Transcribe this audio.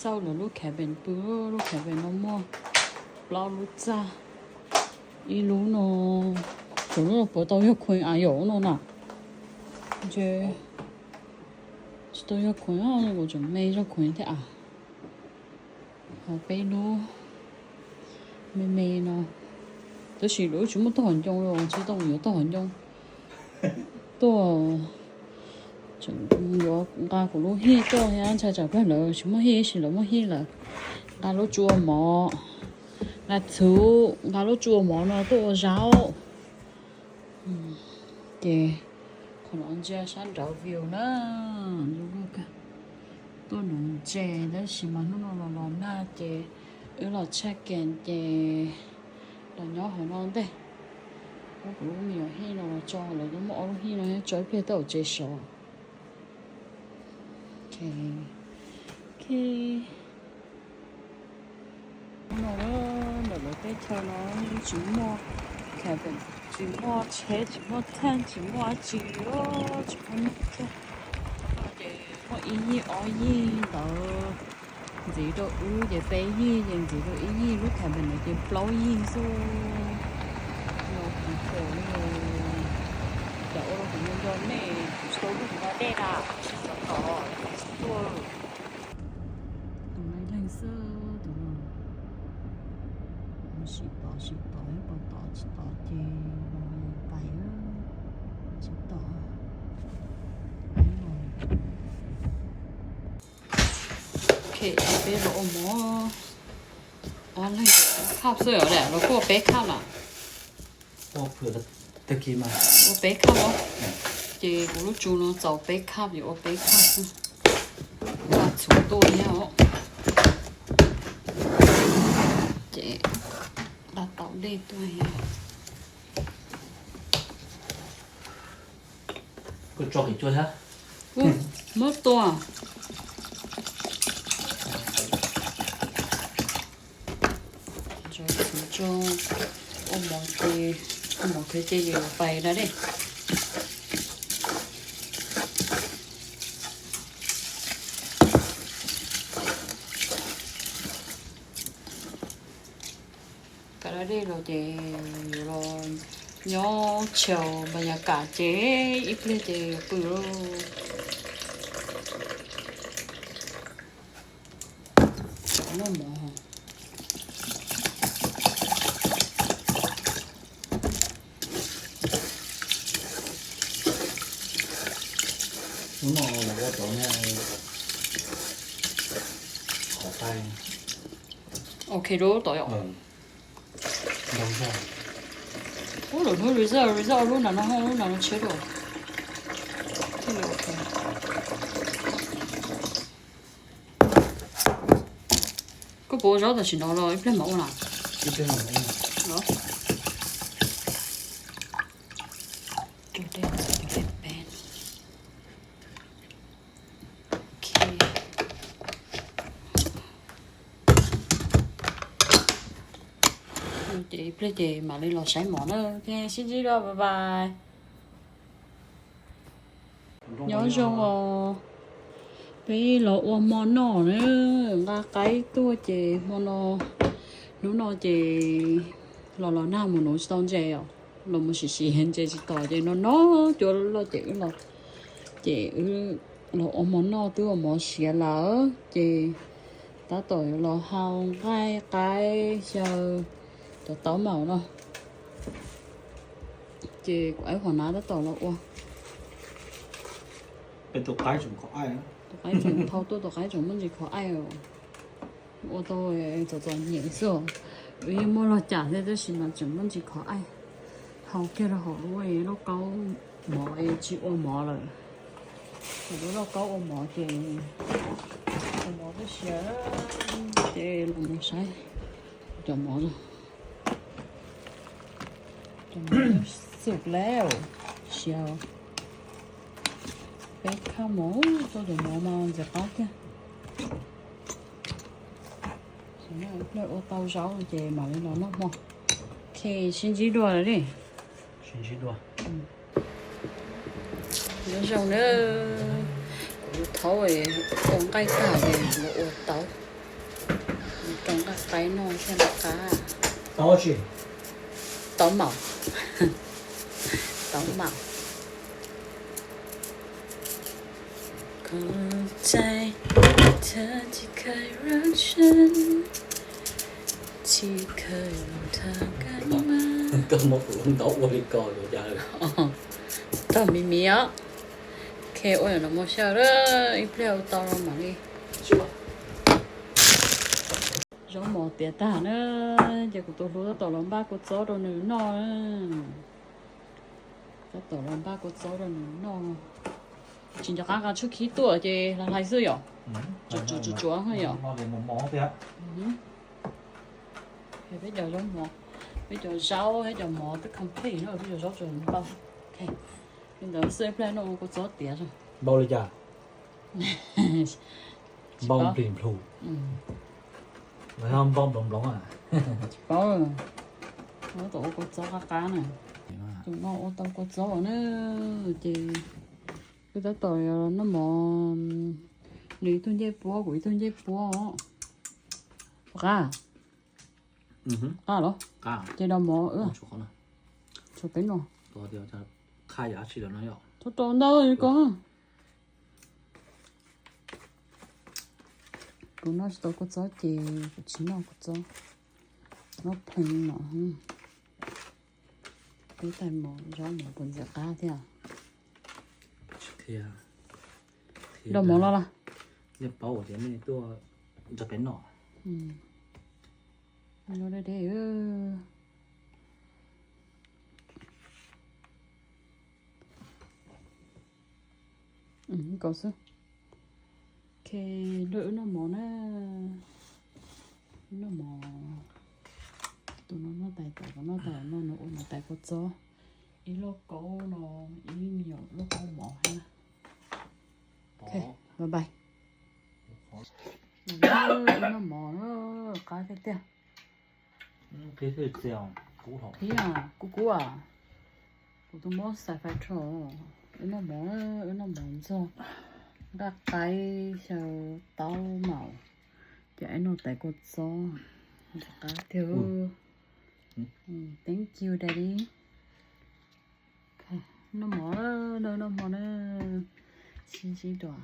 Xauj lawv lub cabin pw, lub cabin no muaj plaub lub txaj, ib lub no, txawm lub no puas tau yog Queen Ayo no na. Ntshe tsis tau yog Queen, kuv tseem me zog Queen thiab a. Ho peb lub me me no, tab sis lawv tsis muaj tog hom ncoo los tsis tau yuav tog hom ncoo tuaj. Tseem yuav nqa kuv lub hij tuaj thiab, ntshai tsam pag lawv tsis muaj hij, tab sis lawv muaj hij lawm. Nqa lub tsua mov, nqa txhuv, nqa lub tsua mov no tuaj ua zaub. Ces qhov no ntsia sab nraud view na, tuaj nuv ntses, tab sis mas hnub no los los nag ces wb los tshaj kees ces los nyob hauv no ntej. Muab kuv lub me nyuam hij no los tso, lawv muaj ob lub hij no tso ib pliag tej zaum tsev sov. Hnub no ntawm lawv teb chaws no tsis muaj cabin, tsis muaj tsheb, tsis muaj theej, tsis muaj dab tsi, tsis muaj neeg thiab. Ces muaj ib yig ob yig ntawd ntxiv rau wb ces peb yig, ces ntxiv rau ib yig, lub cabin ntawd ces plaub yig xwb. Los kuv tseem li, cas ua rau kuv nco nco nej, kuv tsis tau lub kuv nco nej na, tsis tau tod, tsis tuaj. Tus no leeg xwb tus no. Sim tod sim tod, yog puas tod tsis tod ces pais, tsis tod. Ok, peb los ua mov. Ob leeg cuab cuab xwb os, los kuj ua peb cup na. Ua peb cup os. Ces kuv lub tsu no txaus peb cup, yuav ua peb cup xwb. Nqa txhuv tuaj thiab os. Ces nqa tau dej tuaj thiab. Koj tso qhov cua thiab. Muab tua. Tso txhuv tso, ua mov ces, ua mov ces yuav pais da dej. Pais da dej los ces yuav los nyob chill npas nyas kam ces ib pliag ces yuav pw lauj. Tso noj mov. Hnub no los ua tod na, qhov taij. Ok, lub tod yom. Ntau zog. Ub, lawv hnub result, result lub nram no, lub nram no tshiab dua. Thiaj li ok. Koj puas ua zaub tam sim no los ib pliag mam ua na? Ib pliag mam ua. Los. Cov dej, cov dej peb. Ok. Ces ib pliag ces mam li los saib mov na. Ok, sib ntsib dua, bye bye. Nyob zoo os, peb los ua hmo noj na, nqa qaib tuaj ces hmo no, hnub no ces los los nag mus nuv tsis tau ntses os, los mus sim sim ntses tsis tom ces no no cua loj ces wb los, ces wb los ua hmo noj, twb ua mov siav lawm ces tab tom yuav los hau nqaij qaib xyaw cov taub maum no. Ces kuv aib qhov na tab tom los ua. Peb tus qaib tseem khov aij. Tus qaib tseem thau tuaj, tus qaib tseem muaj ntsis khov aij os. Ua tau txom txom nyem xwb os. Wb yeej muaj log cam thiab tab sis mas tseem muaj ntsis khov aij. Hau kiag rau hauv lub lauj kaub mov es tsis ua mov lawm. Hauv lub lauj kaub ua mov ces ua mov tib si ces los mus saib cov mov no. Cov mov xum lawm, siav. Peb khaj mov, tuaj cov mov mas ntxim qab tiag. Ua tau zaub ces mam li los noj hmo. Ok, sib ntsib dua lawm li. Sib ntsib dua. Nyob zoo na, kuv Thaub ua nqaij tag ces mus ua tauv, rau nqaij qaib noj thiaj li qab. Tauv maum, tauv maum. Koj muab kuv lub ntaub ua li ko yuav cas? Tag miv miv os. Ok, ua no mus xyaw, ib pliag ua tau los mam li. Zaub mov tiav tag na, ces kuv tus hlub tab tom los npaj kua txob rau nws noj. Tab tom los npaj kua txob rau nws noj. Tsis nco qab nqa tshuaj khib tuaj ces hlais hlais xwb yom. Tsuav tsuav tsuav yom. Peb cov zaub mov, peb cov zaub thiab cov mov twb complete no, peb cov zaub tsuas npau. Li ntawd xwb, ib pliag noj kua txob tiav. Npau li cas? Npau nplis nplhus. Npau nploov nploov. Tsis paub, tab tom ua kua txob qab qab na. Tus no ua tau kua txob na, ces kuv tab tom noj mov, nws ib tug ncej puab, kuv ib tug ncej puab. Qab, qab los? Ces rau mov, tshuav peb no. Thov rau ntau ko. Kuv noj tsis tau kua txob ces kuv tsis noj kua txob. Noj pleev no. Peb tais mov, zaub mov puas ntxim qab thiab? Rau mov los los. Nej paub tias nej tuaj nrog peb noj. Noj deb deb. Kaus xwb. Ok, nrog wb noj mov na. Wb noj mov. Tus no noj tais, tus no noj tais, no nws ua nws tais kua txob. Ib lauj kaub no, ib me nyuam lauj kaub mov thiab. Ok, bye bye. Wb noj mov, qab tiag tiag. Qhib, kub kub as. Kuv tus mob xav fais rho. Wb noj mov, wb noj mov ntxog nqaij qaib xyaw taub maum, ces wb noj tais kua txob. Qab tiag. Thank you daddy. Noj mov, noj mov na. Sib ntsib dua.